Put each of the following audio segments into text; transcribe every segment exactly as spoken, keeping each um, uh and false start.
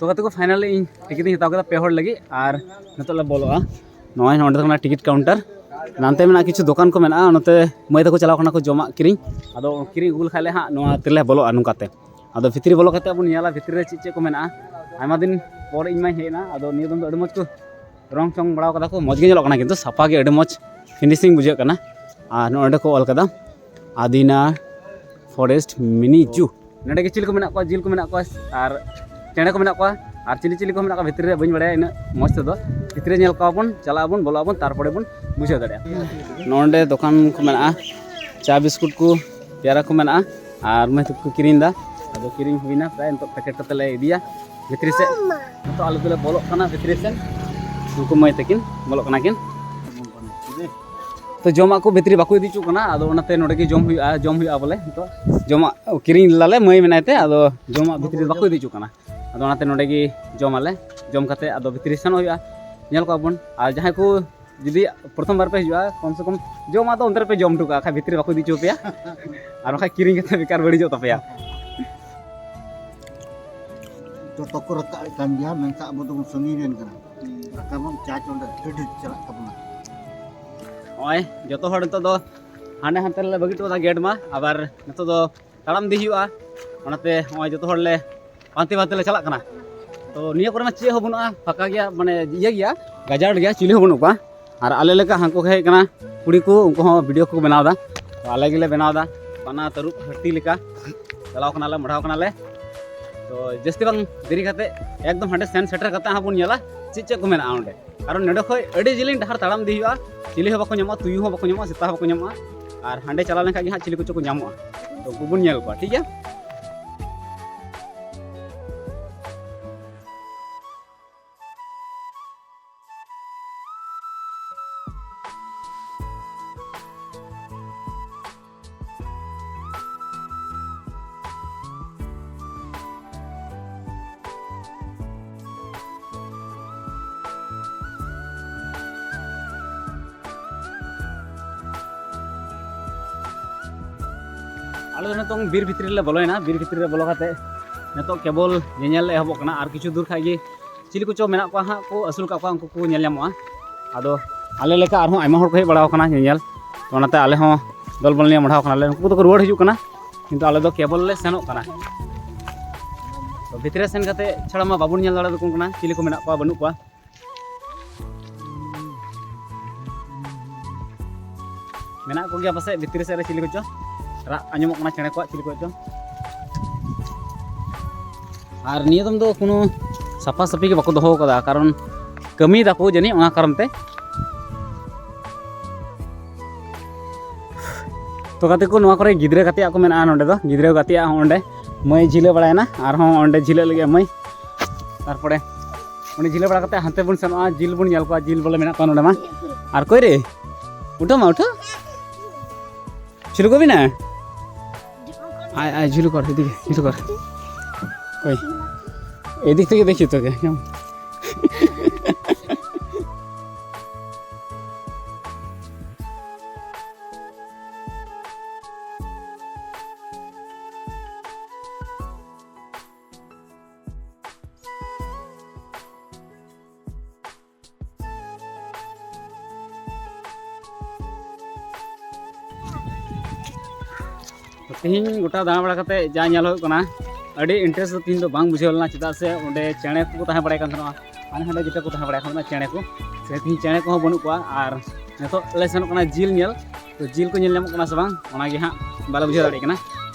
ᱛᱚ ᱜᱟᱛᱮ ᱠᱚ, finally ᱤᱧ ᱴᱤᱠᱤᱴ ᱤᱧ ᱦᱟᱛᱟᱣ ᱠᱮᱫᱟ ᱯᱮ ᱦᱚᱲ ᱞᱟᱹᱜᱤᱫ, ᱟᱨ ᱱᱤᱛᱚᱜ ᱞᱮ ᱵᱚᱞᱚᱜᱼᱟ᱾ ᱱᱚᱜᱼᱚᱭ ᱱᱚᱸᱰᱮ ᱫᱚ ᱠᱟᱱᱟ ᱴᱤᱠᱤᱴ ᱠᱟᱣᱩᱱᱴᱟᱨ᱾ ᱱᱟᱱᱛᱮ ᱢᱮᱱᱟᱜᱼᱟ ᱠᱤᱪᱷᱩ ᱫᱚᱠᱟᱱ ᱠᱚ ᱢᱮᱱᱟᱜᱼᱟ, ᱱᱚᱛᱮ ᱢᱟᱹᱭ ᱛᱟᱠᱚ ᱪᱟᱞᱟᱣ ᱠᱟᱱᱟ ᱠᱚ ᱡᱚᱢᱟᱜ ᱠᱤᱨᱤᱧ᱾ ᱟᱫᱚ ᱠᱤᱨᱤᱧ ᱟᱹᱜᱩ ᱞᱮᱠᱷᱟᱡ ᱞᱮ ᱦᱟᱸᱜ ᱱᱚᱣᱟ ᱛᱮᱞᱮ ᱵᱚᱞᱚᱜᱼᱟ ᱱᱚᱝᱠᱟᱛᱮ᱾ ᱟᱫᱚ ᱵᱷᱤᱛᱨᱤ ᱵᱚᱞᱚ ᱠᱟᱛᱮ ᱵᱚᱱ ᱧᱮᱞᱟ ᱵᱷᱤᱛᱨᱤ ᱨᱮ ᱪᱮᱫ ᱪᱮᱫ ᱠᱚ ᱢᱮᱱᱟᱜᱼᱟ᱾ ᱟᱭᱢᱟ ᱫᱤᱱ ᱯᱚᱨ ᱤᱧ ᱢᱟᱧ ᱦᱮᱡ ᱮᱱᱟ, ᱟᱫᱚ ᱱᱤᱭᱟᱹ ᱫᱚᱢ ᱫᱚ ᱟᱹᱰᱤ ᱢᱚᱡᱽ ᱠᱚ ᱨᱚᱝ ᱪᱚᱝ ᱵᱟᱲᱟᱣ ᱠᱟᱫᱟ ᱠᱚ, ᱢᱚᱡᱽ ᱜᱮ ᱧᱮᱞᱚᱜ ᱠᱟᱱᱟ, ᱠᱤᱱᱛᱩ ᱥᱟᱯᱷᱟ ᱜᱮ ᱟᱹᱰᱤ ᱢᱚᱡᱽ finishing ᱵᱩᱡᱷᱟᱹᱜ ᱠᱟᱱᱟ᱾ ᱟᱨ ᱱᱚᱜᱼᱚᱭ ᱱᱚᱸᱰᱮ ᱠᱚ ᱚᱞ ᱠᱟᱫᱟ ᱟᱫᱤᱱᱟ forest mini zoo᱾ ᱱᱚᱸᱰᱮ ᱜᱮ ᱪᱤᱞᱤ ᱠᱚ ᱢᱮᱱᱟᱜ ᱠᱚᱣᱟ, ᱡᱤᱞ ᱠᱚ ᱢᱮᱱᱟᱜ ᱠᱚᱣᱟ, ᱟᱨ ᱪᱮᱬᱮ ᱠᱚ ᱢᱮᱱᱟᱜ ᱠᱚᱣᱟ, ᱟᱨ ᱪᱤᱞᱤ ᱪᱤᱞᱤ ᱠᱚ ᱢᱮᱱᱟᱜ ᱠᱚᱣᱟ ᱵᱷᱤᱛᱨᱤ ᱨᱮ ᱵᱟᱹᱧ ᱵᱟᱲᱟᱭᱟ ᱤᱱᱟᱹᱜ ᱢᱚᱡᱽ ᱛᱮᱫᱚ᱾ ᱵᱷᱤᱛᱨᱤ ᱨᱮ ᱧᱮᱞ ᱠᱚᱣᱟ ᱵᱚᱱ, ᱪᱟᱞᱟᱜ ᱟᱵᱚᱱ, ᱵᱚᱞᱚᱜ ᱟᱵᱚᱱ, ᱛᱟᱨᱯᱚᱨᱮ ᱵᱚᱱ ᱵᱩᱡᱷᱟᱹᱣ ᱫᱟᱲᱮᱭᱟᱜᱼᱟ᱾ ᱱᱚᱸᱰᱮ ᱫᱚᱠᱟᱱ ᱠᱚ ᱢᱮᱱᱟᱜᱼᱟ, ᱪᱟ ᱵᱤᱥᱠᱩᱴ ᱠᱚ, ᱯᱮᱭᱟᱨᱟ ᱠᱚ ᱢᱮᱱᱟᱜᱼᱟ, ᱟᱨ ᱢᱟᱹᱭ ᱛᱟᱠᱚ ᱠᱚ ᱠᱤᱨᱤᱧ ᱮᱫᱟ᱾ ᱟᱫᱚ ᱠᱤᱨᱤᱧ ᱦᱩᱭᱱᱟ ᱯᱨᱟᱭ, ᱱᱤᱛᱚᱜ ᱯᱮᱠᱮᱴ ᱠᱟᱛᱮ ᱞᱮ ᱤᱫᱤᱭᱟ ᱵᱷᱤᱛᱨᱤ ᱥᱮᱫ᱾ ᱱᱤᱛᱚᱜ ᱟᱞᱮ ᱫᱚᱞᱮ ᱵᱚᱞᱚᱜ ᱠᱟᱱᱟ ᱵᱷᱤᱛᱨᱤ ᱥᱮᱫ, ᱩᱱᱠᱩ ᱢᱟᱹᱭ ᱛᱟᱹᱠᱤᱱ ᱵᱚᱞᱚᱜ ᱠᱟᱱᱟ ᱠᱤᱱ᱾ ᱛᱚ ᱡᱚᱢᱟᱜ ᱠᱚ ᱵᱷᱤᱛᱨᱤ ᱵᱟᱠᱚ ᱤᱫᱤ ᱦᱚᱪᱚᱜ ᱠᱟᱱᱟ, ᱟᱫᱚ ᱚᱱᱟᱛᱮ ᱱᱚᱸᱰᱮ ᱜᱮ ᱡᱚᱢ ᱦᱩᱭᱩᱜᱼᱟ, ᱡᱚᱢ ᱦᱩᱭᱩᱜᱼᱟ ᱵᱚᱞᱮ᱾ ᱱᱤᱛᱚᱜ ᱡᱚᱢᱟᱜ ᱠᱤᱨᱤᱧ ᱞᱮᱫᱟᱞᱮ, ᱢᱟᱹᱭ ᱢᱮᱱᱟᱭ ᱛᱮ, ᱟᱫᱚ ᱡᱚᱢᱟᱜ ᱵᱷᱤᱛᱨᱤ ᱵᱟᱠᱚ ᱤᱫᱤ ᱦᱚᱪᱚᱜ ᱠᱟᱱᱟ᱾ ᱟᱫᱚ ᱚᱱᱟᱛᱮ ᱱᱚᱸᱰᱮ ᱜᱮ ᱡᱚᱢᱟᱞᱮ, ᱡᱚᱢ ᱠᱟᱛᱮ ᱟᱫᱚ ᱵᱷᱤᱛᱨᱤ ᱥᱮᱱᱚᱜ ᱦᱩᱭᱩᱜᱼᱟ᱾ ᱧᱮᱞ ᱠᱚᱣᱟ ᱵᱚᱱ, ᱟᱨ ᱡᱟᱦᱟᱸᱭ ᱠᱚ ᱡᱩᱫᱤ ᱯᱨᱚᱛᱷᱚᱢ ᱵᱟᱨ ᱯᱮ ᱦᱤᱡᱩᱜᱼᱟ, ᱠᱚᱢ ᱥᱮ ᱠᱚᱢ ᱡᱚᱢᱟᱜ ᱫᱚ ᱚᱱᱛᱮ ᱨᱮᱯᱮ ᱡᱚᱢ ᱦᱚᱴᱚ ᱠᱟᱜᱼᱟ, ᱠᱷᱟᱡ ᱵᱷᱤᱛᱨᱤ ᱵᱟᱠᱚ ᱤᱫᱤ ᱦᱚᱪᱚ ᱯᱮᱭᱟ, ᱟᱨ ᱵᱟᱠᱷᱟᱡ ᱠᱤᱨᱤᱧ ᱠᱟᱛᱮ ᱵᱮᱠᱟᱨ ᱵᱟᱹᱲᱤᱡᱚᱜ ᱛᱟᱯᱮᱭᱟ᱾ ᱡᱚᱛᱚ ᱠᱚ ᱨᱟᱠᱟᱵ ᱮᱫ ᱠᱟᱱ ᱜᱮᱭᱟ, ᱢᱮᱱᱠᱷᱟᱱ ᱟᱵᱚ ᱫᱚᱵᱚᱱ ᱥᱟᱺᱜᱤᱧ ᱨᱮᱱ ᱠᱟᱱᱟ᱾ ᱨᱟᱠᱟᱵ ᱵᱚᱱ ᱪᱟᱨᱡᱽ ᱚᱸᱰᱮ ᱟᱹᱰᱤ ᱰᱷᱮᱨ ᱪᱟᱞᱟᱜ ᱛᱟᱵᱚᱱᱟ᱾ ᱱᱚᱜᱼᱚᱭ ᱡᱚᱛᱚ ᱦᱚᱲ ᱱᱤᱛᱚᱜ ᱫᱚ ᱦᱟᱸᱰᱮ ᱦᱟᱱᱛᱮ ᱨᱮᱞᱮ ᱵᱟᱹᱜᱤ ᱦᱚᱴᱚ ᱠᱟᱫᱟ ᱜᱮᱴ ᱢᱟ, ᱟᱵᱟᱨ ᱱᱤᱛᱚᱜ ᱫᱚ ᱛᱟᱲᱟᱢ ᱤᱫᱤ ᱦᱩᱭᱩᱜᱼᱟ᱾ ᱚᱱᱟᱛᱮ ᱱᱚᱜᱼᱚᱭ ᱡᱚᱛᱚ ᱦᱚᱲ ᱞᱮ ᱯᱟᱱᱛᱮ ᱯᱟᱱᱛᱮ ᱞᱮ ᱪᱟᱞᱟᱜ ᱠᱟᱱᱟ᱾ ᱛᱚ ᱱᱤᱭᱟᱹ ᱠᱚᱨᱮ ᱢᱟ ᱪᱮᱫ ᱦᱚᱸ ᱵᱟᱹᱱᱩᱜᱼᱟ, ᱯᱷᱟᱸᱠᱟ ᱜᱮᱭᱟ, ᱢᱟᱱᱮ ᱤᱭᱟᱹ ᱜᱮᱭᱟ, ᱜᱟᱡᱟᱲ ᱜᱮᱭᱟ, ᱪᱤᱞᱤ ᱦᱚᱸ ᱵᱟᱹᱱᱩᱜ ᱠᱚᱣᱟ᱾ ᱟᱨ ᱟᱞᱮ ᱞᱮᱠᱟ ᱦᱟᱱᱠᱩ ᱠᱚ ᱦᱮᱡ ᱠᱟᱱᱟ ᱠᱩᱲᱤ ᱠᱚ, ᱩᱱᱠᱩ ᱦᱚᱸ ᱵᱷᱤᱰᱤᱭᱳ ᱠᱚ ᱵᱮᱱᱟᱣ ᱮᱫᱟ᱾ ᱛᱚ ᱟᱞᱮ ᱜᱮᱞᱮ ᱵᱮᱱᱟᱣ ᱮᱫᱟ ᱵᱟᱱᱟ ᱛᱟᱹᱨᱩᱵ ᱦᱟᱹᱛᱤ ᱞᱮᱠᱟ᱾ ᱪᱟᱞᱟᱣ ᱠᱟᱱᱟᱞᱮ, ᱢᱚᱰᱷᱟᱣ ᱠᱟᱱᱟᱞᱮ᱾ ᱛᱚ ᱡᱟᱹᱥᱛᱤ ᱵᱟᱝ ᱫᱮᱨᱤ ᱠᱟᱛᱮ ᱮᱠᱫᱚᱢ ᱦᱟᱸᱰᱮ ᱥᱮᱱ ᱥᱮᱴᱮᱨ ᱠᱟᱛᱮ ᱦᱟᱸᱜ ᱵᱚᱱ ᱧᱮᱞᱟ ᱪᱮᱫ ᱪᱮᱫ ᱠᱚ ᱢᱮᱱᱟᱜᱼᱟ ᱚᱸᱰᱮ, ᱠᱟᱨᱚᱱ ᱱᱚᱸᱰᱮ ᱠᱷᱚᱡ ᱟᱹᱰᱤ ᱡᱤᱞᱤᱧ ᱰᱟᱦᱟᱨ ᱛᱟᱲᱟᱢ ᱤᱫᱤ ᱦᱩᱭᱩᱜᱼᱟ᱾ ᱪᱤᱞᱤ ᱦᱚᱸ ᱵᱟᱠᱚ ᱧᱟᱢᱚᱜᱼᱟ, ᱛᱩᱭᱩ ᱦᱚᱸ ᱵᱟᱠᱚ ᱧᱟᱢᱚᱜᱼᱟ, ᱥᱮᱛᱟ ᱦᱚᱸ ᱵᱟᱠᱚ ᱧᱟᱢᱚᱜᱼᱟ᱾ ᱟᱨ ᱦᱟᱸᱰᱮ ᱪᱟᱞᱟᱣ ᱞᱮᱱᱠᱷᱟᱡ ᱜᱮ ᱦᱟᱸᱜ ᱪᱤᱞᱤ ᱠᱚᱪᱚ ᱠᱚ ᱧᱟᱢᱚᱜᱼᱟ, ᱛᱚ ᱩᱱᱠᱩ ᱵᱚᱱ ᱧᱮᱞ ᱠᱚᱣᱟ, ᱴᱷᱤᱠ ᱜᱮᱭᱟ᱾ ᱟᱞᱮ ᱫᱚ ᱱᱤᱛᱚᱝ ᱵᱤᱨ ᱵᱷᱤᱛᱨᱤ ᱨᱮᱞᱮ ᱵᱚᱞᱚᱭᱮᱱᱟ᱾ ᱵᱤᱨ ᱵᱷᱤᱛᱨᱤ ᱨᱮ ᱵᱚᱞᱚ ᱠᱟᱛᱮ ᱱᱤᱛᱚᱜ ᱠᱮᱵᱚᱞ ᱧᱮᱧᱮᱞ ᱞᱮ ᱮᱦᱚᱵᱚᱜ ᱠᱟᱱᱟ, ᱟᱨ ᱠᱤᱪᱷᱩ ᱫᱩᱨ ᱠᱷᱟᱡ ᱜᱮ ᱪᱤᱞᱤ ᱠᱚᱪᱚ ᱢᱮᱱᱟᱜ ᱠᱚᱣᱟ ᱦᱟᱸᱜ ᱠᱚ ᱟᱹᱥᱩᱞ ᱠᱟᱜ ᱠᱚᱣᱟ, ᱩᱱᱠᱩ ᱠᱚ ᱧᱮᱞ ᱧᱟᱢᱚᱜᱼᱟ᱾ ᱟᱫᱚ ᱟᱞᱮ ᱞᱮᱠᱟ ᱟᱨᱦᱚᱸ ᱟᱭᱢᱟ ᱦᱚᱲ ᱠᱚ ᱦᱮᱡ ᱵᱟᱲᱟᱣ ᱠᱟᱱᱟ ᱧᱮᱧᱮᱞ, ᱛᱚ ᱚᱱᱟᱛᱮ ᱟᱞᱮ ᱦᱚᱸ ᱫᱚᱞ ᱵᱚᱞ ᱱᱤᱭᱮ ᱢᱚᱰᱷᱟᱣ ᱠᱟᱱᱟᱞᱮ᱾ ᱩᱱᱠᱩ ᱫᱚᱠᱚ ᱨᱩᱣᱟᱹᱲ ᱦᱤᱡᱩᱜ ᱠᱟᱱᱟ, ᱠᱤᱱᱛᱩ ᱟᱞᱮ ᱫᱚ ᱠᱮᱵᱚᱞ ᱞᱮ ᱥᱮᱱᱚᱜ ᱠᱟᱱᱟ᱾ ᱛᱚ ᱵᱷᱤᱛᱨᱤ ᱨᱮ ᱥᱮᱱ ᱠᱟᱛᱮ ᱪᱷᱟᱲᱟ ᱢᱟ ᱵᱟᱵᱚᱱ ᱧᱮᱞ ᱫᱟᱲᱮᱭᱟᱠᱚ ᱠᱟᱱᱟ ᱪᱤᱞᱤ ᱠᱚ ᱢᱮᱱᱟᱜ ᱠᱚᱣᱟ ᱵᱟᱹᱱᱩᱜ ᱠᱚᱣᱟ᱾ ᱢᱮᱱᱟᱜ ᱠᱚᱜᱮᱭᱟ ᱯᱟᱥᱮᱡ ᱵᱷᱤᱛᱨᱤ ᱥᱮᱫ ᱨᱮ ᱪᱤᱞᱤ ᱠᱚᱪᱚ ᱨᱟᱜ ᱟᱸᱡᱚᱢᱚᱜ ᱠᱟᱱᱟ, ᱪᱮᱬᱮ ᱠᱚᱣᱟᱜ ᱪᱤᱞᱤ ᱠᱚᱪᱚ᱾ ᱟᱨ ᱱᱤᱭᱟᱹ ᱫᱚᱢ ᱫᱚ ᱠᱳᱱᱳ ᱥᱟᱯᱷᱟ ᱥᱟᱹᱯᱷᱤ ᱜᱮ ᱵᱟᱠᱚ ᱫᱚᱦᱚ ᱠᱟᱫᱟ, ᱠᱟᱨᱚᱱ ᱠᱟᱹᱢᱤᱭ ᱫᱟᱠᱚ ᱡᱟᱹᱱᱤᱡ, ᱚᱱᱟ ᱠᱟᱨᱚᱱ ᱛᱮ᱾ ᱛᱚ ᱜᱟᱛᱮ ᱠᱚ, ᱱᱚᱣᱟ ᱠᱚᱨᱮ ᱜᱤᱫᱽᱨᱟᱹ ᱜᱟᱛᱮᱭᱟᱜ ᱠᱚ ᱢᱮᱱᱟᱜᱼᱟ᱾ ᱱᱚᱸᱰᱮ ᱫᱚ ᱜᱤᱫᱽᱨᱟᱹ ᱜᱟᱛᱮᱭᱟᱜ ᱦᱚᱸ, ᱚᱸᱰᱮ ᱢᱟᱹᱭ ᱡᱷᱤᱞᱟᱹ ᱵᱟᱲᱟᱭᱮᱱᱟ, ᱟᱨᱦᱚᱸ ᱚᱸᱰᱮ ᱡᱷᱤᱞᱟᱹᱜ ᱞᱟᱹᱜᱤᱫ ᱢᱟᱹᱭ᱾ ᱛᱟᱨᱯᱚᱨᱮ ᱚᱸᱰᱮ ᱡᱷᱤᱞᱟᱹ ᱵᱟᱲᱟ ᱠᱟᱛᱮ ᱦᱟᱱᱛᱮ ᱵᱚᱱ ᱥᱮᱱᱚᱜᱼᱟ, ᱡᱤᱞ ᱵᱚᱱ ᱧᱮᱞ ᱠᱚᱣᱟ, ᱡᱤᱞ ᱵᱚᱞᱮ ᱢᱮᱱᱟᱜ ᱠᱚᱣᱟ ᱱᱚᱸᱰᱮ ᱢᱟ᱾ ᱟᱨ ᱠᱚᱭ ᱨᱮ? ᱩᱴᱷᱟᱹ ᱢᱟ, ᱩᱴᱷᱟᱹ᱾ ᱪᱷᱤᱞᱩ ᱠᱚ ᱢᱮᱱᱟᱜᱼᱟ? ᱟᱭ, ᱟᱭ, ᱡᱷᱤᱞᱩ ᱠᱚᱨ, ᱮᱫᱤᱠᱮ, ᱡᱷᱤᱞᱩ ᱠᱚᱨ᱾ ᱠᱚᱭ? ᱮᱫᱤᱠ ᱛᱮᱜᱮ ᱫᱮᱠᱷᱤ ᱛᱚ ᱜᱮ᱾ ᱛᱮᱦᱮᱧ ᱜᱚᱴᱟ ᱫᱟᱬᱟ ᱵᱟᱲᱟ ᱠᱟᱛᱮ ᱡᱟ ᱧᱮᱞ ᱦᱩᱭᱩᱜ ᱠᱟᱱᱟ, ᱟᱹᱰᱤ interest ᱫᱚ ᱛᱮᱦᱮᱧ ᱫᱚ ᱵᱟᱝ ᱵᱩᱡᱷᱟᱹᱣ ᱞᱮᱱᱟ, ᱪᱮᱫᱟᱜ ᱥᱮ ᱚᱸᱰᱮ ᱪᱮᱬᱮ ᱠᱚᱠᱚ ᱛᱟᱦᱮᱸ ᱵᱟᱲᱟᱭ ᱠᱟᱱ ᱛᱟᱦᱮᱱᱟ, ᱦᱟᱱᱮ ᱦᱟᱸᱰᱮ ᱡᱮᱴᱟ ᱠᱚ ᱛᱟᱦᱮᱸ ᱵᱟᱲᱟᱭ ᱠᱟᱱ ᱛᱟᱦᱮᱱᱟ ᱪᱮᱬᱮ ᱠᱚ, ᱥᱮ ᱛᱮᱦᱮᱧ ᱪᱮᱬᱮ ᱠᱚᱦᱚᱸ ᱵᱟᱹᱱᱩᱜ ᱠᱚᱣᱟ᱾ ᱟᱨ ᱱᱤᱛᱚᱜ ᱞᱮ ᱥᱮᱱᱚᱜ ᱠᱟᱱᱟ ᱡᱤᱞ ᱧᱮᱞ, ᱛᱚ ᱡᱤᱞ ᱠᱚ ᱧᱮᱞ ᱧᱟᱢᱚᱜ ᱠᱟᱱᱟ ᱥᱮ ᱵᱟᱝ, ᱚᱱᱟᱜᱮ ᱦᱟᱸᱜ ᱵᱟᱞᱮ ᱵᱩᱡᱷᱟᱹᱣ ᱫᱟᱲᱮᱭᱟᱜ ᱠᱟᱱᱟ᱾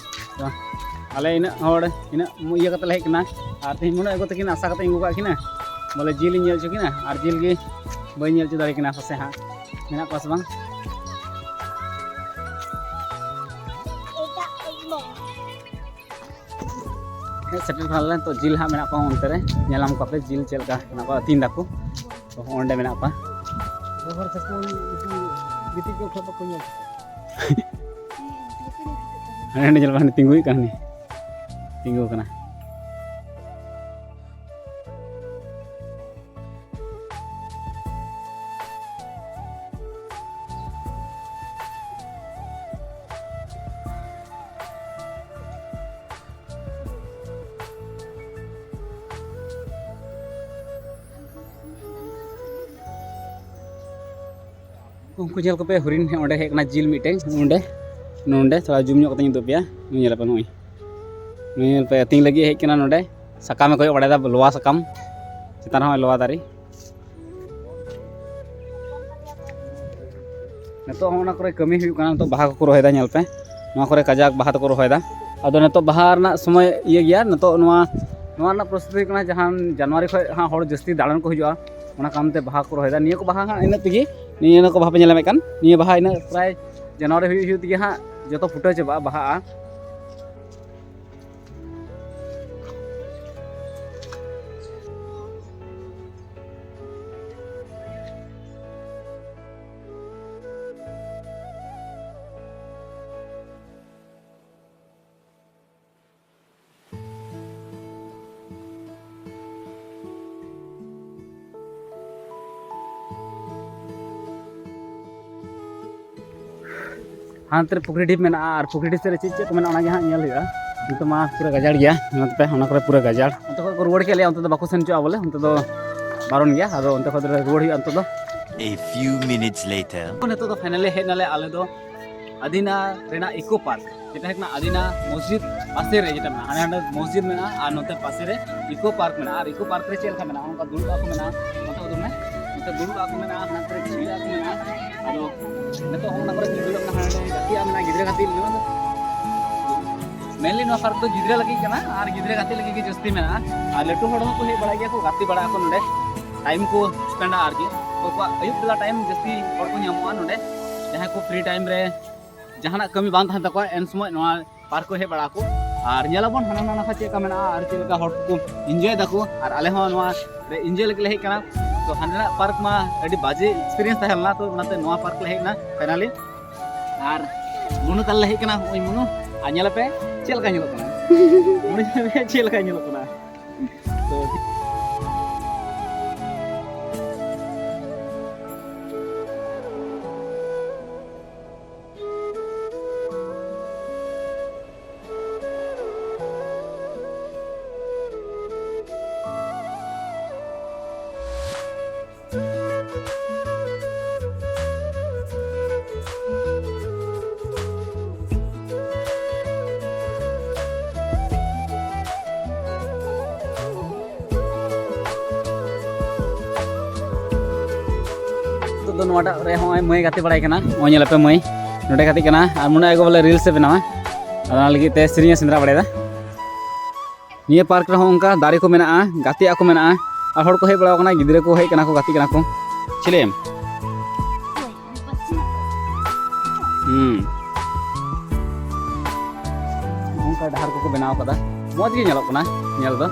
ᱛᱚ ᱟᱞᱮ ᱤᱱᱟᱹᱜ ᱦᱚᱲ, ᱤᱱᱟᱹᱜ ᱤᱭᱟᱹ ᱠᱟᱛᱮ ᱞᱮ ᱦᱮᱡ ᱠᱟᱱᱟ, ᱟᱨ ᱛᱮᱦᱮᱧ ᱱᱩᱱᱟᱹᱜ ᱟᱹᱜᱩ ᱛᱟᱹᱠᱤᱱ ᱟᱥᱟ ᱠᱟᱛᱮ ᱤᱧ ᱟᱹᱜᱩ ᱠᱟᱜ ᱠᱤᱱᱟ, ᱵᱚᱞᱮ ᱡᱤᱞ ᱤᱧ ᱧᱮᱞ ᱦᱚᱪᱚ ᱠᱤᱱᱟ, ᱟᱨ ᱡᱤᱞ ᱜᱮ ᱵᱟᱹᱧ ᱧᱮᱞ ᱦᱚᱪᱚ ᱫᱟᱲᱮ ᱠᱤᱱᱟ, ᱯᱟᱥᱮ ᱦᱟᱸᱜ ᱢᱮᱱᱟᱜ ᱠᱚᱣᱟ ᱥᱮ ᱵᱟᱝ᱾ ᱦᱮᱡ ᱥᱮᱴᱮᱨ ᱠᱟᱱᱟᱞᱮ ᱱᱤᱛᱚᱜ, ᱡᱤᱞ ᱦᱟᱸᱜ ᱢᱮᱱᱟᱜ ᱠᱚᱣᱟ ᱚᱱᱛᱮ ᱨᱮ, ᱧᱮᱞᱟᱢ ᱠᱚᱣᱟᱯᱮ ᱡᱤᱞ ᱪᱮᱫ ᱞᱮᱠᱟ ᱢᱮᱱᱟᱜ ᱠᱚᱣᱟ, ᱟᱹᱛᱤᱧ ᱫᱟᱠᱚ᱾ ᱛᱚ ᱚᱸᱰᱮ ᱢᱮᱱᱟᱜ ᱠᱚᱣᱟ᱾ ᱨᱚᱦᱚᱲ ᱥᱟᱠᱟᱢ ᱩᱱᱠᱩ ᱜᱤᱛᱤᱡ ᱠᱚ ᱠᱷᱚᱡ ᱵᱟᱠᱚ ᱧᱮᱞ ᱴᱷᱤᱠᱟ᱾ ᱦᱟᱸᱰᱮ ᱦᱟᱸᱰᱮ ᱧᱮᱞ ᱢᱮ, ᱦᱟᱸᱰᱮ ᱛᱤᱸᱜᱩᱭ ᱠᱟᱱ ᱦᱟᱹᱱᱤ᱾ ᱛᱤᱸᱜᱩ ᱟᱠᱟᱱᱟ᱾ ᱩᱱᱠᱩ ᱧᱮᱞ ᱠᱚᱯᱮ, ᱦᱚᱨᱤᱱ ᱚᱸᱰᱮ ᱦᱮᱡ ᱠᱟᱱᱟ, ᱡᱤᱞ ᱢᱤᱫᱴᱮᱱ ᱚᱸᱰᱮ, ᱱᱚᱸᱰᱮ ᱛᱷᱚᱲᱟ ᱡᱩᱢ ᱧᱚᱜ ᱠᱟᱛᱮᱧ ᱩᱫᱩᱜ ᱟᱯᱮᱭᱟ᱾ ᱱᱩᱭ ᱧᱮᱞ ᱯᱮ, ᱱᱩᱭ, ᱱᱩᱭ ᱧᱮᱞ ᱯᱮ, ᱟᱹᱛᱤᱧ ᱞᱟᱹᱜᱤᱫ ᱦᱮᱡ ᱠᱟᱱᱟ ᱱᱚᱸᱰᱮ᱾ ᱥᱟᱠᱟᱢᱮ ᱠᱚᱭᱚᱜ ᱵᱟᱲᱟᱭᱮᱫᱟ, ᱞᱚᱣᱟ ᱥᱟᱠᱟᱢ ᱪᱮᱛᱟᱱ ᱨᱮᱦᱚᱸ ᱞᱚᱣᱟ ᱫᱟᱨᱮ᱾ ᱱᱤᱛᱚᱜ ᱦᱚᱸ ᱚᱱᱟ ᱠᱚᱨᱮ ᱠᱟᱹᱢᱤ ᱦᱩᱭᱩᱜ ᱠᱟᱱᱟ, ᱱᱤᱛᱚᱜ ᱵᱟᱦᱟ ᱠᱚᱠᱚ ᱨᱚᱦᱚᱭᱮᱫᱟ, ᱧᱮᱞ ᱯᱮ, ᱱᱚᱣᱟ ᱠᱚᱨᱮ ᱠᱟᱡᱟᱠ ᱵᱟᱦᱟ ᱛᱮᱠᱚ ᱨᱚᱦᱚᱭᱮᱫᱟ᱾ ᱟᱫᱚ ᱱᱤᱛᱚᱜ ᱵᱟᱦᱟ ᱨᱮᱱᱟᱜ ᱥᱚᱢᱚᱭ ᱤᱭᱟᱹ ᱜᱮᱭᱟ, ᱱᱤᱛᱚᱜ ᱱᱚᱣᱟ, ᱱᱚᱣᱟ ᱨᱮᱱᱟᱜ ᱯᱚᱨᱤᱥᱛᱷᱤᱛᱤ ᱦᱩᱭᱩᱜ ᱠᱟᱱᱟ, ᱡᱟᱦᱟᱸ ᱡᱟᱱᱩᱣᱟᱨᱤ ᱠᱷᱚᱱ ᱦᱟᱸᱜ ᱦᱚᱲ ᱡᱟᱹᱥᱛᱤ ᱫᱟᱬᱟᱱ ᱠᱚ ᱦᱤᱡᱩᱜᱼᱟ, ᱚᱱᱟ ᱠᱟᱨᱚᱱ ᱛᱮ ᱵᱟᱦᱟ ᱠᱚ ᱨᱚᱦᱚᱭᱮᱫᱟ᱾ ᱱᱤᱭᱟᱹ ᱠᱚ ᱵᱟᱦᱟ ᱦᱟᱸᱜ ᱤᱱᱟᱹᱜ ᱛᱮᱜᱮ, ᱱᱤᱭᱟᱹ, ᱱᱤᱭᱟᱹ ᱠᱚ ᱵᱟᱦᱟ ᱯᱮ ᱧᱮᱞ ᱧᱟᱢᱮᱫ ᱠᱟᱱ, ᱱᱤᱭᱟᱹ ᱵᱟᱦᱟ ᱤᱱᱟᱹᱜ ᱯᱨᱟᱭ ᱡᱟᱱᱩᱣᱟᱨᱤ ᱦᱩᱭᱩᱜ, ᱦᱩᱭᱩᱜ ᱛᱮᱜᱮ ᱦᱟᱸᱜ ᱡᱚᱛᱚ ᱯᱷᱩᱴᱟᱹᱣ ᱪᱟᱵᱟᱜᱼᱟ, ᱵᱟᱦᱟᱜᱼᱟ᱾ ᱦᱟᱱᱛᱮ ᱨᱮ ᱯᱩᱠᱷᱨᱤ ᱰᱤᱯ ᱢᱮᱱᱟᱜᱼᱟ, ᱟᱨ ᱯᱩᱠᱷᱨᱤ ᱰᱤᱯ ᱥᱮᱫ ᱨᱮ ᱪᱮᱫ ᱪᱮᱫ ᱠᱚ ᱢᱮᱱᱟᱜᱼᱟ, ᱚᱱᱟ ᱜᱮ ᱦᱟᱸᱜ ᱧᱮᱞ ᱦᱩᱭᱩᱜᱼᱟ᱾ ᱱᱤᱛᱚᱜ ᱢᱟ ᱯᱩᱨᱟᱹ ᱜᱟᱡᱟᱲ ᱜᱮᱭᱟ, ᱧᱮᱞ ᱯᱮ, ᱚᱱᱟ ᱠᱚᱨᱮ ᱯᱩᱨᱟᱹ ᱜᱟᱡᱟᱲ᱾ ᱚᱱᱛᱮ ᱠᱷᱚᱱ ᱠᱚ ᱨᱩᱣᱟᱹᱲ ᱠᱮᱫ ᱞᱮᱭᱟ, ᱚᱱᱛᱮ ᱫᱚ ᱵᱟᱠᱚ ᱥᱮᱱ ᱦᱚᱪᱚᱣᱟᱜᱼᱟ ᱵᱚᱞᱮ, ᱚᱱᱛᱮ ᱫᱚ ᱵᱟᱨᱚᱱ ᱜᱮᱭᱟ᱾ ᱟᱫᱚ ᱚᱱᱛᱮ ᱠᱷᱚᱱ ᱫᱚ ᱨᱩᱣᱟᱹᱲ ᱦᱩᱭᱩᱜᱼᱟ ᱱᱤᱛᱚᱜ ᱫᱚ᱾ A few minutes later. ᱱᱤᱛᱚᱜ ᱫᱚ finally ᱦᱮᱡ ᱱᱟᱞᱮ ᱟᱞᱮ ᱫᱚ ᱟᱫᱤᱱᱟ ᱨᱮᱱᱟᱜ ᱤᱠᱳ ᱯᱟᱨᱠ, ᱡᱮᱴᱟ ᱦᱩᱭᱩᱜ ᱠᱟᱱᱟ ᱟᱫᱤᱱᱟ ᱢᱚᱥᱡᱤᱫ ᱯᱟᱥᱮ ᱨᱮ ᱡᱮᱴᱟ ᱢᱮᱱᱟᱜᱼᱟ, ᱦᱟᱸᱰᱮ ᱦᱟᱸᱰᱮ ᱢᱚᱥᱡᱤᱫ ᱢᱮᱱᱟᱜᱼᱟ, ᱟᱨ ᱱᱚᱛᱮ ᱯᱟᱥᱮ ᱨᱮ ᱤᱠᱳ ᱯᱟᱨᱠ ᱢᱮᱱᱟᱜᱼᱟ᱾ ᱟᱨ ᱤᱠᱳ ᱯᱟᱨᱠ ᱨᱮ ᱪᱮᱫ ᱞᱮᱠᱟ ᱢᱮᱱᱟᱜᱼᱟ, ᱚᱱᱠᱟ ᱫᱩᱲᱩᱵ ᱟᱜ ᱠᱚ ᱢᱮᱱᱟᱜᱼᱟ, ᱱᱚᱛᱮ ᱩᱫᱩᱜ ᱢᱮ, ᱱᱚᱛᱮ ᱫᱩᱲᱩᱵ ᱟᱜ ᱠᱚ ᱢᱮᱱᱟᱜᱼᱟ, ᱦᱟᱱᱛᱮ ᱨᱮ ᱡᱤᱨᱟᱹᱜ ᱟᱜ ᱠᱚ ᱢᱮᱱᱟᱜᱼᱟ᱾ ᱟᱫᱚ ᱱᱤᱛᱚᱜ ᱦᱚᱸ ᱚᱱᱟ ᱠᱚᱨᱮ ᱠᱚ ᱫᱩᱲᱩᱵ ᱠᱟᱱᱟ, ᱦᱟᱸᱰᱮ ᱜᱟᱛᱮᱜ ᱟᱜ ᱢᱮᱱᱟᱜᱼᱟ, ᱜᱤᱫᱽᱨᱟᱹ ᱜᱟᱛᱮᱜ ᱢᱮᱱᱟᱜᱼᱟ᱾ Mainly ᱱᱚᱣᱟ ᱯᱟᱨᱠ ᱫᱚ ᱜᱤᱫᱽᱨᱟᱹ ᱞᱟᱹᱜᱤᱫ ᱠᱟᱱᱟ, ᱟᱨ ᱜᱤᱫᱽᱨᱟᱹ ᱜᱟᱛᱮ ᱞᱟᱹᱜᱤᱫ ᱜᱮ ᱡᱟᱹᱥᱛᱤ ᱢᱮᱱᱟᱜᱼᱟ᱾ ᱟᱨ ᱞᱟᱹᱴᱩ ᱦᱚᱲ ᱦᱚᱸᱠᱚ ᱦᱮᱡ ᱵᱟᱲᱟᱜ ᱜᱮᱭᱟ ᱠᱚ, ᱜᱟᱛᱮ ᱵᱟᱲᱟᱜ ᱟᱠᱚ ᱱᱚᱰᱮ, ᱴᱟᱭᱤᱢ ᱠᱚ ᱥᱯᱮᱱᱰᱟ ᱟᱨᱠᱤ᱾ ᱚᱠᱚᱭ ᱠᱚᱣᱟᱜ ᱟᱹᱭᱩᱵ ᱵᱮᱞᱟ ᱴᱟᱭᱤᱢ ᱡᱟᱹᱥᱛᱤ ᱦᱚᱲ ᱠᱚ ᱧᱟᱢᱚᱜᱼᱟ ᱱᱚᱰᱮ, ᱡᱟᱦᱟᱸᱭ ᱠᱚ ᱯᱷᱨᱤ ᱴᱟᱭᱤᱢ ᱨᱮ ᱡᱟᱦᱟᱱᱟᱜ ᱠᱟᱹᱢᱤ ᱵᱟᱝ ᱛᱟᱦᱮᱱ ᱛᱟᱠᱚᱣᱟ, ᱮᱱ ᱥᱚᱢᱚᱭ ᱱᱚᱣᱟ ᱯᱟᱨᱠ ᱠᱚ ᱦᱮᱡ ᱵᱟᱲᱟᱜ ᱟᱠᱚ᱾ ᱟᱨ ᱧᱮᱞ ᱟᱵᱚᱱ ᱦᱟᱱᱟ ᱱᱟᱣᱟ ᱪᱮᱫ ᱞᱮᱠᱟ ᱢᱮᱱᱟᱜᱼᱟ ᱟᱨ ᱪᱮᱫ ᱞᱮᱠᱟ ᱦᱚᱲ ᱠᱚ ᱤᱱᱡᱚᱭ ᱫᱟᱠᱚ᱾ ᱟᱨ ᱟᱞᱮ ᱦᱚᱸ ᱱᱚᱣᱟ ᱨᱮ ᱤᱱᱡᱚᱭ ᱞᱟᱹᱜᱤᱫ ᱞᱮ ᱦᱮᱡ ᱠᱟᱱᱟ᱾ ᱛᱚ ᱦᱟᱸᱰᱮᱱᱟᱜ ᱯᱟᱨᱠ ᱢᱟ ᱟᱹᱰᱤ ᱵᱟᱡᱮ ᱮᱠᱥᱯᱤᱨᱤᱭᱮᱱᱥ ᱛᱟᱦᱮᱸ ᱞᱮᱱᱟ, ᱛᱚ ᱚᱱᱟᱛᱮ ᱱᱚᱣᱟ ᱯᱟᱨᱠ ᱞᱮ ᱦᱮᱡ ᱮᱱᱟ ᱯᱷᱟᱭᱱᱟᱞᱤ᱾ ᱟᱨ ᱢᱩᱱᱩ ᱛᱟᱞᱮ ᱞᱮ ᱦᱮᱡ ᱠᱟᱱᱟ, ᱱᱚᱜᱼᱚᱭ ᱢᱩᱱᱩ᱾ ᱟᱨ ᱧᱮᱞ ᱯᱮ ᱪᱮᱫ ᱞᱮᱠᱟ ᱧᱮᱞᱚᱜ ᱠᱟᱱᱟ, ᱢᱩᱱᱩ ᱧᱮᱞ ᱯᱮ ᱪᱮᱫ ᱞᱮᱠᱟ ᱧᱮᱞᱚᱜ ᱠᱟᱱᱟ᱾ ᱛᱚ ᱛᱚ ᱱᱚᱣᱟᱴᱟᱜ ᱨᱮ ᱦᱚᱸᱜᱼᱚᱭ ᱢᱟᱹᱭ ᱜᱟᱛᱮ ᱵᱟᱲᱟᱭ ᱠᱟᱱᱟ, ᱱᱚᱜᱼᱚᱭ ᱧᱮᱞ ᱟᱯᱮ ᱢᱟᱹᱭ ᱱᱚᱸᱰᱮ ᱜᱟᱛᱮᱜ ᱠᱟᱱᱟ, ᱟᱨ ᱢᱚᱱᱮ ᱟᱭ ᱜᱚ ᱵᱚᱞᱮ ᱨᱤᱞᱥ ᱮ ᱵᱮᱱᱟᱣᱟ, ᱟᱫᱚ ᱚᱱᱟ ᱞᱟᱹᱜᱤᱫ ᱛᱮ ᱥᱮᱨᱮᱧ ᱮ ᱥᱮᱸᱫᱽᱨᱟ ᱵᱟᱲᱟᱭᱮᱫᱟ᱾ ᱱᱤᱭᱟᱹ ᱯᱟᱨᱠ ᱨᱮᱦᱚᱸ ᱚᱱᱠᱟ ᱫᱟᱨᱮ ᱠᱚ ᱢᱮᱱᱟᱜᱼᱟ, ᱜᱟᱛᱮᱜ ᱟᱠᱚ ᱢᱮᱱᱟᱜᱼᱟ, ᱟᱨ ᱦᱚᱲ ᱠᱚ ᱦᱮᱡ ᱵᱟᱲᱟᱣ ᱠᱟᱱᱟ, ᱜᱤᱫᱽᱨᱟᱹ ᱠᱚ ᱦᱮᱡ ᱠᱟᱱᱟ ᱠᱚ, ᱜᱟᱛᱮᱜ ᱠᱟᱱᱟ ᱠᱚ᱾ ᱪᱤᱞᱤ ᱮᱢ? ᱦᱩᱸ᱾ ᱚᱱᱠᱟ ᱰᱟᱦᱟᱨ ᱠᱚᱠᱚ ᱵᱮᱱᱟᱣ ᱠᱟᱫᱟ, ᱢᱚᱡᱽ ᱜᱮ ᱧᱮᱞᱚᱜ ᱠᱟᱱᱟ ᱧᱮᱞ ᱫᱚ᱾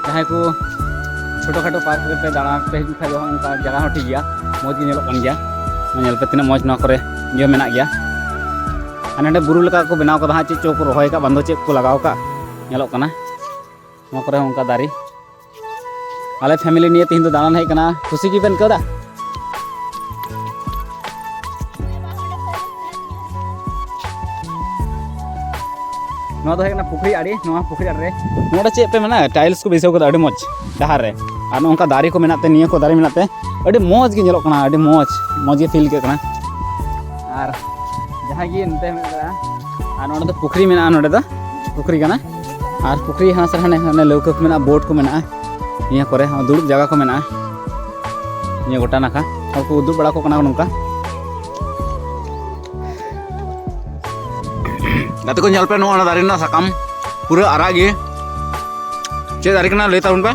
ᱡᱟᱦᱟᱸᱭ ᱠᱚ ᱪᱷᱳᱴᱳ ᱠᱷᱟᱴᱳ ᱯᱟᱨᱠ ᱨᱮᱯᱮ ᱫᱟᱬᱟ ᱯᱮ ᱦᱤᱡᱩᱜ ᱠᱷᱟᱡ ᱫᱚ ᱚᱱᱠᱟ ᱡᱟᱭᱜᱟ ᱦᱚᱸ ᱴᱷᱤᱠ ᱜᱮᱭᱟ, ᱢᱚᱡᱽ ᱜᱮ ᱧᱮᱞᱚᱜ ᱠᱟᱱ ᱜᱮᱭᱟ᱾ ᱧᱮᱞ ᱯᱮ ᱛᱤᱱᱟᱹᱜ ᱢᱚᱡᱽ ᱱᱚᱣᱟ ᱠᱚᱨᱮ ᱤᱭᱟᱹ ᱢᱮᱱᱟᱜ ᱜᱮᱭᱟ᱾ ᱟᱨ ᱱᱚᱸᱰᱮ ᱵᱩᱨᱩ ᱞᱮᱠᱟ ᱠᱚ ᱵᱮᱱᱟᱣ ᱠᱟᱫᱟ ᱦᱟᱸᱜ, ᱪᱮᱫ ᱪᱚ ᱠᱚ ᱨᱚᱦᱚᱭ ᱟᱠᱟᱫ ᱵᱟᱝ ᱫᱚ ᱪᱮᱫ ᱠᱚ ᱞᱟᱜᱟᱣ ᱟᱠᱟᱫ ᱧᱮᱞᱚᱜ ᱠᱟᱱᱟ᱾ ᱱᱚᱣᱟ ᱠᱚᱨᱮ ᱦᱚᱸ ᱚᱱᱠᱟ ᱫᱟᱨᱮ᱾ ᱟᱞᱮ ᱯᱷᱮᱢᱮᱞᱤ ᱱᱤᱭᱮ ᱛᱮᱦᱮᱧ ᱫᱚ ᱫᱟᱬᱟᱱ ᱦᱮᱡ ᱠᱟᱱᱟ, ᱠᱩᱥᱤ ᱜᱮᱵᱮᱱ ᱟᱹᱭᱠᱟᱹᱣ ᱫᱟ? ᱱᱚᱣᱟ ᱫᱚ ᱦᱩᱭᱩᱜ ᱠᱟᱱᱟ ᱯᱩᱠᱷᱨᱤ ᱟᱲᱮ, ᱱᱚᱣᱟ ᱯᱩᱠᱷᱨᱤ ᱟᱲᱮ ᱨᱮ ᱱᱚᱰᱮ ᱪᱮᱫ ᱯᱮ ᱢᱮᱱᱟ, ᱴᱟᱭᱤᱞᱥ ᱠᱚ ᱵᱟᱹᱭᱥᱟᱹᱣ ᱠᱟᱫᱟ, ᱟᱹᱰᱤ ᱢᱚᱡᱽ ᱰᱟᱦᱟᱨ ᱨᱮ᱾ ᱟᱨ ᱱᱚᱜᱼᱚ ᱱᱚᱝᱠᱟ ᱫᱟᱨᱮ ᱠᱚ ᱢᱮᱱᱟᱜ ᱛᱮ, ᱱᱤᱭᱟᱹ ᱠᱚ ᱫᱟᱨᱮ ᱢᱮᱱᱟᱜ ᱛᱮ ᱟᱹᱰᱤ ᱢᱚᱡᱽ ᱜᱮ ᱧᱮᱞᱚᱜ ᱠᱟᱱᱟ, ᱟᱹᱰᱤ ᱢᱚᱡᱽ, ᱢᱚᱡᱽ ᱜᱮ ᱯᱷᱤᱞ ᱟᱹᱭᱠᱟᱹᱜ ᱠᱟᱱᱟ᱾ ᱟᱨ ᱡᱟᱦᱟᱸ ᱜᱮ ᱱᱚᱛᱮ ᱢᱮᱱᱟᱜ ᱠᱟᱫᱟ, ᱟᱨ ᱱᱚᱰᱮ ᱫᱚ ᱯᱩᱠᱷᱨᱤ ᱢᱮᱱᱟᱜᱼᱟ, ᱱᱚᱰᱮ ᱫᱚ ᱯᱩᱠᱷᱨᱤ ᱠᱟᱱᱟ᱾ ᱟᱨ ᱯᱩᱠᱷᱨᱤ ᱦᱟᱱᱟ ᱥᱟᱨ ᱦᱟᱱᱮ, ᱦᱟᱱᱮ ᱞᱟᱹᱣᱠᱟᱹ ᱠᱚ ᱢᱮᱱᱟᱜᱼᱟ, ᱵᱳᱴ ᱠᱚ ᱢᱮᱱᱟᱜᱼᱟ, ᱱᱤᱭᱟᱹ ᱠᱚᱨᱮ ᱦᱚᱸ ᱫᱩᱲᱩᱵ ᱡᱟᱭᱜᱟ ᱠᱚ ᱢᱮᱱᱟᱜᱼᱟ᱾ ᱱᱤᱭᱟᱹ ᱜᱚᱴᱟ ᱱᱟᱠᱷᱟ ᱦᱚᱲ ᱠᱚ ᱫᱩᱲᱩᱵ ᱵᱟᱲᱟ ᱠᱚ ᱠᱟᱱᱟ ᱠᱚ ᱱᱚᱝᱠᱟ᱾ ᱜᱟᱛᱮ ᱠᱚ, ᱧᱮᱞ ᱯᱮ, ᱱᱚᱣᱟ ᱫᱟᱨᱮ ᱨᱮᱱᱟᱜ ᱥᱟᱠᱟᱢ ᱯᱩᱨᱟᱹ ᱟᱨᱟᱜ ᱜᱮ᱾ ᱪᱮᱫ ᱫᱟᱨᱮ ᱠᱟᱱᱟ ᱞᱟᱹᱭ ᱛᱟᱵᱚᱱ ᱯᱮ,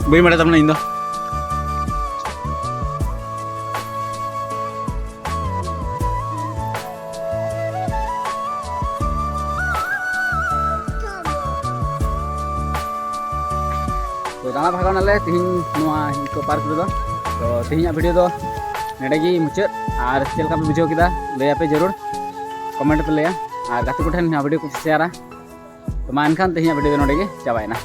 ᱵᱟᱹᱧ ᱵᱟᱲᱟᱭ ᱛᱟᱵᱚᱱᱟ ᱤᱧ ᱫᱚ᱾ ᱛᱚ ᱫᱟᱬᱟ ᱵᱷᱟᱜᱟᱣ ᱱᱟᱞᱮ ᱛᱤᱦᱤᱧ ᱱᱚᱣᱟ ᱤᱠᱳ ᱯᱟᱨᱠ ᱨᱮᱫᱚ᱾ ᱛᱚ ᱛᱤᱦᱤᱧᱟᱜ ᱵᱷᱤᱰᱤᱭᱳ ᱫᱚ ᱱᱚᱰᱮ ᱜᱮ ᱢᱩᱪᱟᱹᱫ᱾ ᱟᱨ ᱪᱮᱫ ᱞᱮᱠᱟ ᱯᱮ ᱵᱩᱡᱷᱟᱹᱣ ᱠᱮᱫᱟ ᱞᱟᱹᱭ ᱟᱯᱮ ᱡᱟᱹᱨᱩᱲ, ᱠᱚᱢᱮᱱᱴ ᱯᱮ ᱞᱟᱹᱭᱟ᱾ ᱟᱨ ᱜᱟᱛᱮ ᱠᱚᱴᱷᱮᱱ ᱱᱚᱣᱟ ᱵᱷᱤᱰᱤᱭᱳ ᱠᱚ ᱥᱮᱭᱟᱨᱟ᱾ ᱛᱚ ᱢᱟ ᱮᱱᱠᱷᱟᱱ ᱛᱮᱦᱮᱧᱟᱜ ᱵᱷᱤᱰᱤᱭᱳ ᱫᱚ ᱱᱚᱰᱮ ᱜᱮ ᱪᱟᱵᱟᱭᱮᱱᱟ᱾